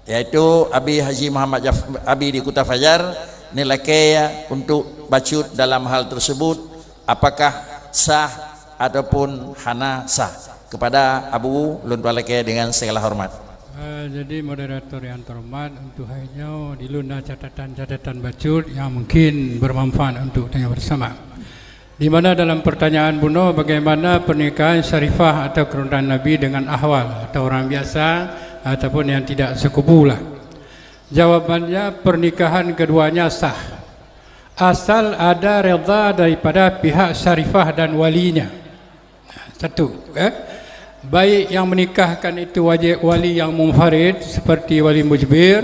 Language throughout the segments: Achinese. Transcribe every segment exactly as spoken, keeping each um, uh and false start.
yaitu Abi Haji Muhammad Jaf-, Abi di Kuta Fajar, neulakée untuk bacut dalam hal tersebut, apakah sah ataupun hana sah. Kepada Abu, lôn tuan lakée dengan segala hormat. Eh, jadi moderator yang terhormat, untuk hari nyoe di lôn na catatan-catatan bacut yang mungkin bermanfaat untuk kita bersama. Di mana dalam pertanyaan bunoe, bagaimana pernikahan syarifah atau keturunan Nabi dengan ahwal atau orang biasa ataupun yang tidak sekupu lah? Jawabannya, pernikahan keduanya sah, asal ada reda daripada pihak syarifah dan walinya. Satu, eh? Baik yang menikahkan itu wajib wali yang munfarid, seperti wali mujbir,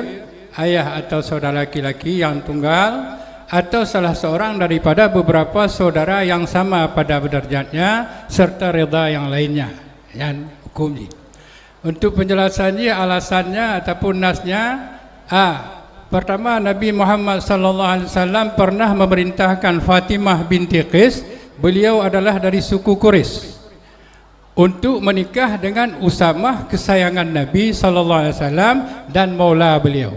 ayah atau saudara laki-laki yang tunggal, atau salah seorang daripada beberapa saudara yang sama pada derajatnya, serta reda yang lainnya. Nyan hukum jih. Untuk penjelasan jih, alasannya ataupun nasnya, a, pertama, Nabi Muhammad sallallahu alaihi wasallam pernah memerintahkan Fatimah binti Qais, beliau adalah dari suku Quraisy, untuk menikah dengan Usamah kesayangan Nabi sallallahu alaihi wasallam dan maula beliau.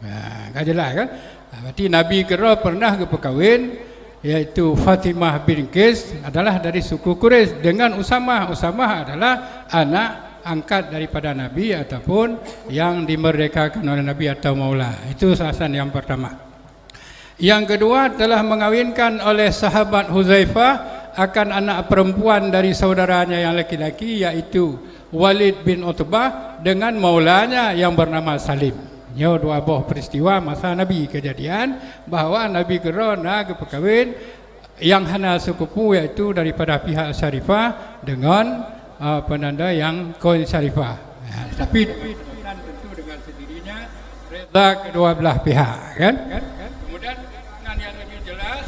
Ha, ka jelas kan? Ha, berarti Nabi keudroe pernah geupeukawen, yaitu Fatimah bin Qais adalah dari suku Quraisy dengan Usamah. Usamah adalah anak angkat daripada Nabi ataupun yang dimerdekakan oleh Nabi atau maula. Itu alasan yang pertama. Yang kedua, telah mengawinkan oleh sahabat Huzaifah akan anak perempuan dari saudaranya yang laki-laki, yaitu Walid bin Utbah dengan maulanya yang bernama Salim. Nyoe dua boh peristiwa masa Nabi kejadian, bahwa Nabi keudroe na geupeukawen yang hana sekupu, yaitu daripada pihak syarifah dengan, ah, penanda yang kon syarifah. Ha, tapi, tapi keturunan tentu dengan sendirinya reda kedua belah pihak, kan? Kan? Kan? Kemudian keterangan yang lebih jelas,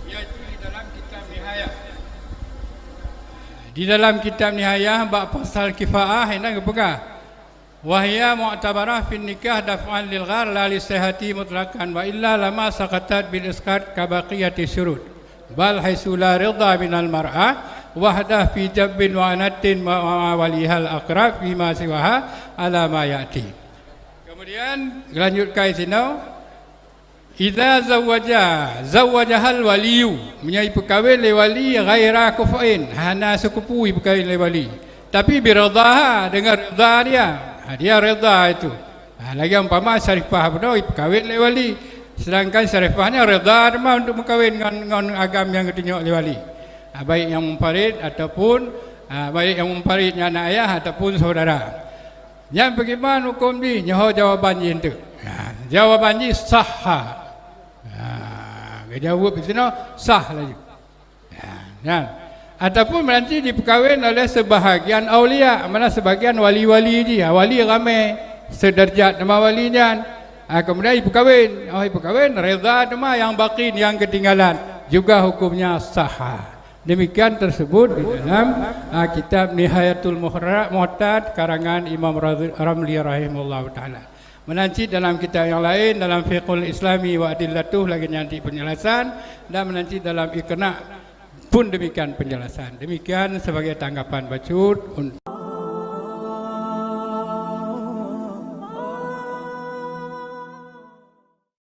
yaitu di dalam kitab Nihayah. Di dalam kitab Nihayah, bak pasal kifaah, ini geupeugah, "Wa hiya mu'tabarah fin nikah daf'an lil ghar la li sihhati mutlaqan, wa illa lama saqatat bil isqat ka baqiyati syurut. Bal haitsu la ridha minal mar'ah wahdah fi jabbin wa anatin wa, wa walihal aqrab fi ma siwaha ala ma ya'ti." Kemudian, lanjutkan sinoe, "Idza zawwaja, zawwajahal waliyu." Meunyoe ipeukawen lé wali, ghaira kufuin, hana sekupu ipeukawen lé wali. Tapi biridhaha, dengan reda dia. Ha, dia reda itu. Ha, lagée umpama syarifah bunoe ipeukawen lé wali. Sedangkan syarifah nyan reda teuma untuk meukawen ngon, ngon agam nyang geutunyok lé wali. Ha, baik nyang munfarid ataupun, ha, baik nyang munfarid nyan anak ayah ataupun saudara. Nyan bagaimana hukum jih? Nyoe jawaban jih tu. Ha, jawaban jih sahha. Ha, geujaweueb di sinoe sah laju. Ha, nyan. Ataupun meunanti jipeukawen oleh seubahagian aulia, mana seubahagian wali-wali jih. Ha, wali ramé, seudeurajat teuma wali nyan. Ha, kemudian jipeukawen. Oh, jipeukawen, reda teuma nyang baqi, nyang keutinggalan. Juga hukumnya sahha. Demikian tersebut di dalam, ah, kitab Nihayatul Muhra-, Muhtad karangan Imam Razi-, Ramli rahimahullahu taala. Meunanti dalam kitab nyang laén, dalam Fiqhul Islami wa Adillatuh, lagée nyan di penjelasan, dan meunanti dalam Iqna pun demikian penjelasan. Demikian sebagai tanggapan bacut un-